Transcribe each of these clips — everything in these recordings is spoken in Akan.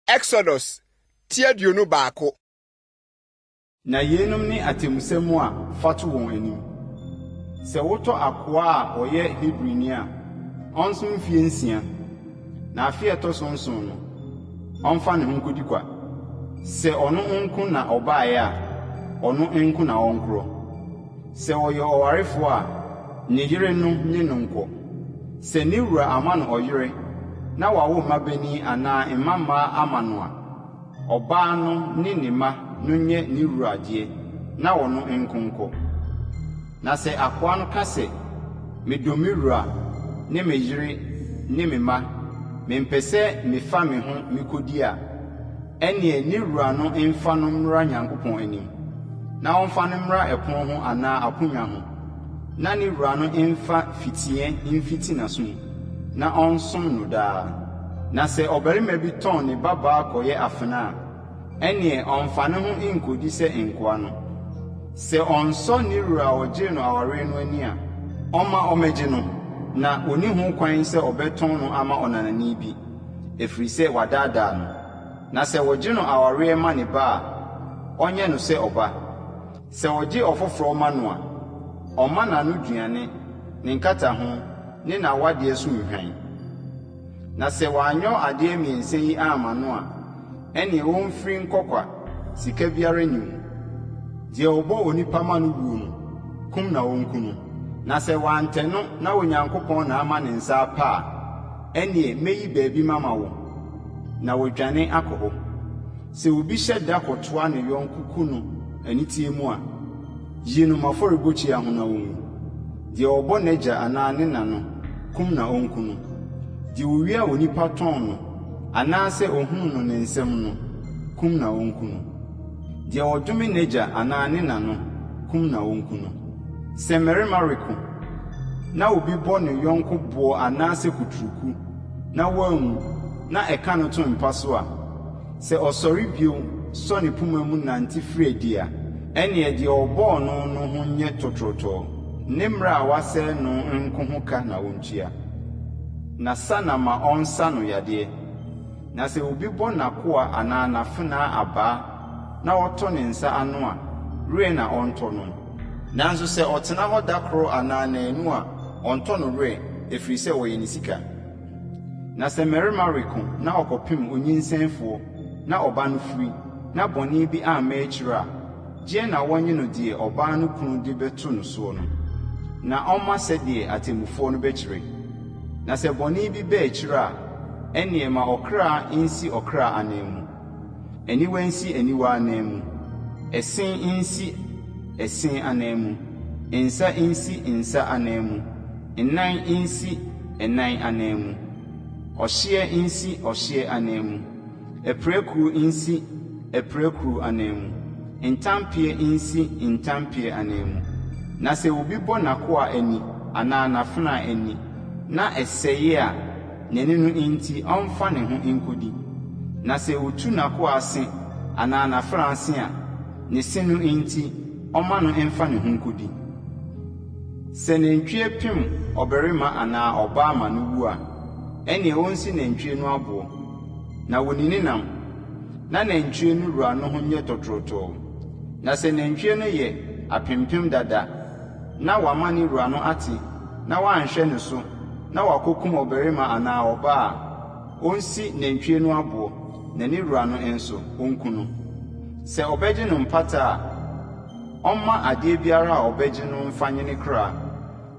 Exodus ti 21. Na yeinom ne atemmusɛm a fa to wɔn anim. Sɛ wotɔ akoa a ɔyɛ Hebrini a, ɔnsom mfeɛ nsia, na afe a ɛtɔ so nson no, ɔmfa ne ho nkɔdi kwa. Sɛ ɔno nko na ɔbaeɛ a, ɔno nko na ɔnkorɔ. Sɛ ɔyɛ ɔwarefoɔ a, ne yere no ne no nkɔ. Sɛ ne wura ama no ɔyere na wawo mmabanin anaa mmammaa ama no a, ɔbaa no ne ne mma no nyɛ ne wura deɛ na ɔno nko nkɔ. Na sɛ akoa no ka sɛ, Medɔ me wura ne me yere ne me mma, mempɛ sɛ mefa me ho mekɔdi a, ɛnneɛ ne wura no mfa no mmra Nyankopɔn anim, na ɔmfa no mmra ɛpono ho anaa aponnwa ho, na ne wura no mfa fitiiɛ mfiti n'aso mu, na ɔnsom no daa. Na sɛ ɔbarima bi tɔn ne babaa kɔyɛ afenaa a, ɛnneɛ ɔmfa ne ho nkɔdi sɛ nkoa no. Sɛ ɔnsɔ ne wura a ɔgyee no awareɛ no ani a, ɔmma ɔmmɛgye no, na ɔnni ho kwan sɛ ɔbɛtɔn no ama ɔnanani bi, ɛfiri sɛ wadaadaa no. Na sɛ wɔgye no awareɛ ma ne ba a, ɔnyɛ no sɛ ɔba. Sɛ ɔgye ɔfoforɔ ma no a, ɔmma n'anoduane, ne nkataho, ne n'awadeɛ so nhwan. Na sɛ wanyɔ adeɛ mmiɛnsa yi amma no a, ɛnneɛ ɔmfiri nkɔ kwa, sika biara nni mu. Deɛ ɔbɔ onipa ma no wuo no, kum na wɔnku no. Na sɛ wantɛ no na Onyankopɔn na ama ne nsa apa a, ɛnneɛ mɛyi baabi mama wo, na wadwane akɔ hɔ. Sɛ obi hyɛ da kɔtoa ne yɔnko ku no aniteɛ mu a, yi no m'afɔrebukyia ho na ɔnwu. Deɛ ɔbɔ n'agya anaa ne na no, kum na ɔnku no. Deɛ ɔwia onipa tɔn no anaasɛ ɔhunu no ne nsam no, kum na ɔnku no. Deɛ ɔdome n'agya anaa ne na no, kum na ɔnku no. Sɛ mmarima reko, na obi bɔ ne yɔnko boɔ anaasɛ kuturuku, na wanwu, na ɛka no to mpa so a, sɛ ɔsɔre bio sɔ ne poma mu nante firi adi a, ɛnneɛ deɛ ɔbɔɔ no no ho nyɛ tɔtorɔtɔɔ, ne mmerɛ a wasɛe no nko ho ka na ɔntua. Na sa na ma ɔnsa no yadeɛ. Na sɛ obi bɔ n'akoa anaa n'afenaa abaa na ɔtɔ ne nsa ano a, werɛ na ɔntɔ no. Nanso sɛ ɔtena hɔ da koro anaa nnanu a, ɔntɔ no werɛ, ɛfiri sɛ ɔyɛ ne sika. Na sɛ mmarima reko na ɔkɔpem onyinsɛnfoɔ na ɔba no firi, na bɔne bi amma akyire a, gyeɛ na wɔnnye no deɛ ɔbaa no kunu de bɛto no soɔ no, na ɔmma sɛdeɛ atemmufoɔ no bɛkyerɛ. Na sɛ bɔne bi ba akyire a, ɛnneɛ ma ɔkra nsi ɔkra ananmu, aniwa nsi aniwa ananmu, ɛse nsi ɛse ananmu, nsa nsi nsa ananmu, nnan nsi ɛnan ananmu, ɔhyeɛ nsi ɔhyeɛ ananmu, apirakuro nsi apirakuro ananmu, ntampeɛ nsi ntampeɛ ananmu. Na sɛ obi bɔ n'akoa ani anaa n'afenaa ani na ɛsɛe a, n'ani no nti ɔmfa ne ho nkɔdi. Na sɛ otu n'akoa se anaa n'afenaa se a, ne se no nti ɔmma no mfa ne ho nkɔdi. Sɛ nantwie pem ɔbarima anaa ɔbaa ma no wu a, ɛnneɛ ɔnsi nantwie no aboɔ, na wɔnni ne nam, na nantwie no wura no ho nyɛ tɔtorɔtɔɔ. Na sɛ nantwie no yɛ apempem dada na wama ne wura no ate na wanhwɛ ne so na wakɔkum ɔbarima anaa ɔbaa a, ɔnsi nantwie no aboɔ, na ne wura no nso, ɔnku no. Sɛ ɔbɛgye no mpata a, ɔmma adeɛ biara a ɔbɛgye no mfa nye ne kra.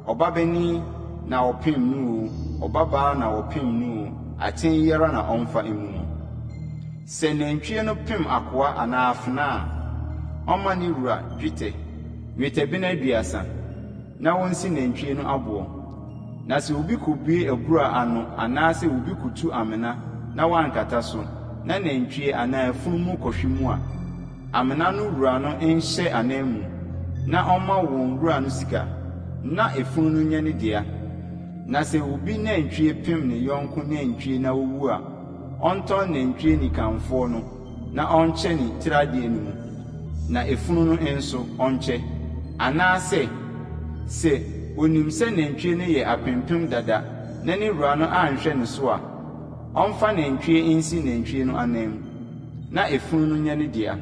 Ɔbabanin na ɔpem no oo, ɔbabaa na ɔpem no oo, atɛn yi ara na ɔmfa mmu no. Sɛ nantwie no pem akoa anaa afenaa a, ɔmma ne wura dwetɛ, nnwetɛbena 30, na wɔnsi nantwie no aboɔ. Na sɛ obi kɔbue abura ano anaasɛ obi kɔtu amena na wankata so, na nantwie anaa afunumu kɔhwe mu a, amena no wura no nhyɛ ananmu, na ɔmma wɔn wura no sika, na efunu no nyɛ ne dea. Na sɛ obi nantwie pem ne yɔnko nantwie na owu a, ɔntɔn nantwie nikanfoɔ no na ɔnkyɛ ne tiriadeɛ no mu, na efunu no nso, ɔnkyɛ. Anaasɛ, sɛ onim sɛ nantwie no yɛ apempem dada na ne wura no anhwɛ ne so a, Ɔmfa nantwie nsi nantwie no ananmu, na efunu no nyɛ ne dea.